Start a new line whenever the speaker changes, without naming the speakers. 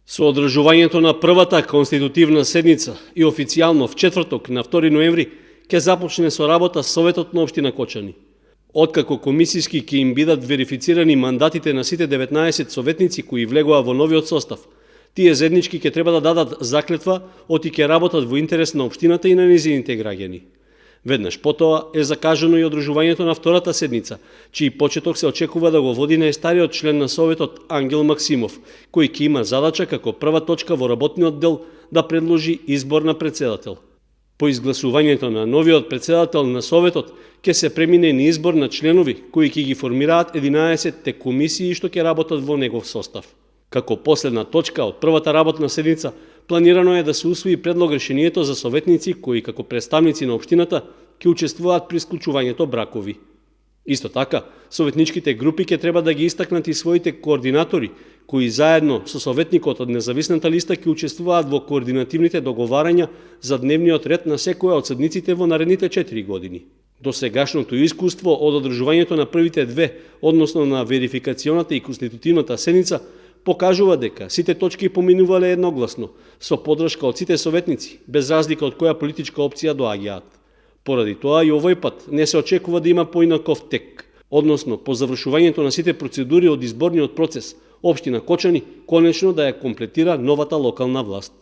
Со одржувањето на првата конститутивна седница и официјално в четврток на 2 ноември ќе започне со работа Советот на општина Кочани. Откако комисиски ќе им бидат верифицирани мандатите на сите 19 советници кои влегоа во новиот состав, тие заеднички ќе треба да дадат заклетва оти ќе работат во интерес на општината и на нејзините граѓани. Веднаш потоа е закажано и одржувањето на втората седница, чиј почеток се очекува да го води најстариот член на Советот Ангел Максимов, кој ќе има задача како прва точка во работниот дел да предложи избор на председател. По изгласувањето на новиот председател на Советот ќе се премине на избор на членови кои ќе ги формираат 11-те комисии што ќе работат во негов состав. Како последна точка од првата работна седница, планирано е да се усвои предлог решението за советници кои како представници на општината ќе учествуваат при склучувањето бракови. Исто така, советничките групи ќе треба да ги истакнат и своите координатори, кои заедно со советникот од независната листа ќе учествуваат во координативните договарања за дневниот ред на секоја од седниците во наредните 4 години. До сегашното искуство од одржувањето на првите две, односно на верификационата и конститутивната седница, покажува дека сите точки поминувале едногласно, со поддршка од сите советници, без разлика од која политичка опција доаѓаат. Поради тоа и овој пат не се очекува да има поинаков тек, односно по завршувањето на сите процедури од изборниот процес, општина Кочани конечно да ја комплетира новата локална власт.